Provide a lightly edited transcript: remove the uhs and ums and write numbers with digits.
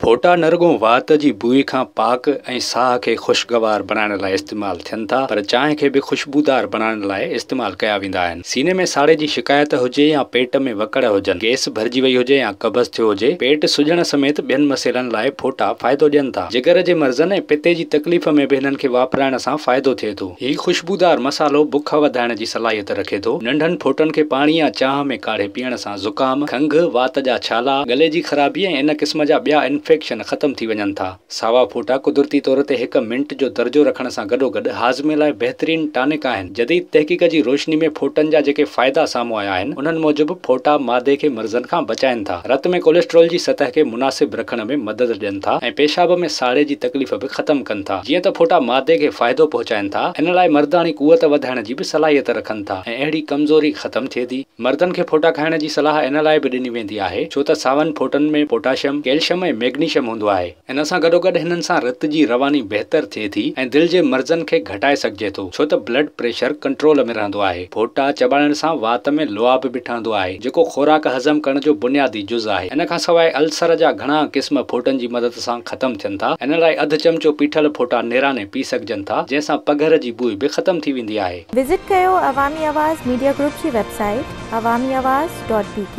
ڦوٽا نه رڳو وات جي بوء کان پاڪ ۽ ساهه کي خوشگوار بڻائڻ لاء استعمال ٿين ٿا پر چانهه کي به خوشبودار بڻائڻ لاء استعمال ڪيا ويندا آهن. سيني ۾ ساڙي جي شڪايت هجي يا پيٽ ۾ وڪڙ هجن، گئس ڀرجي وئي هجي يا قبض ٿيو هجي، پيٽ سڄڻ سميت ٻين مسئلن لاء ڦوٽا فائدو ڏين ٿا. جگر جي مرضن ۽ پتي جي تڪليف ۾ به هنن کي واپرائڻ سان فائدو ٿئي ٿو. هي خوشبودار مصالحو بک وڌائڻ جي صلاحيت رکي ٿو. ننڍن ڦوٽن کي پاڻي يا چانهه ۾ ڪاڙهي پيئڻ سان زڪام، کنگهه، وات جا ڇالا، ڳلي جي خرابي ۽ ان قسم جا ٻيا انفيڪشن ختم ٿي وڃن ٿا. ساوا ڦوٽا قدرتي طور تي هڪ منٽ جو درجو رکڻ سان گڏوگڏ هاضمي لاء بهترين ٽانڪ آهن. جديد تحقيق جي روشني ۾ ڦوٽن جا جيڪي فائدا سامهون آيا آهن، انهن موجب ڦوٽا معدي کي مرضن کان بچائين ٿا، رت ۾ ڪوليسٽرول جي سطح کي مناسب رکڻ ۾ مدد ڏين ٿا ۽ پيشاب ۾ ساڙي جي تڪليف به ختم ڪن ٿا. جيئن ته ڦوٽا معدي کي فائدو پهچائن ٿا، ان لاء مرداڻي قوت وڌائڻ جي به صلاحيت رکن ٿا ۽ اهڙي ڪمزوري ختم ٿئي ٿي. مردن کي ڦوٽا کائڻ جي صلاح ان لاء به ڏني ويندي آهي، ڇو ته ساون ڦوٽن ۾ پوٽاشيم، ڪيلشم ۽ ميگنيشم هوندو آهي. ان سان گڏوگڏ هنن سان رت جي رواني بهتر ٿئي ٿي ۽ دل جي مرضن کي گهٽائي سگهجي ٿو، ڇو ته بلڊ پريشر ڪنٽرول ۾ رهندو آهي. ڦوٽا چٻاڙڻ سان وات ۾ لعاب به ٺهندو آهي، جيڪو خوراڪ هضم ڪرڻ جو بنيادي جز آهي. ان کان سواء السر جا گهڻا قسم ڦوٽن جي مدد سان ختم ٿين ٿا. ان لاء اڌ چمچو پيٺل ڦوٽا نيراني پي سگهجن ٿا، جنهن سان پگهر جي بوء به ختم ٿي ويندي آهي. وزٽ ڪيو عوامي آواز ميڊيا گروپ جي website Awami Awaz dot B K.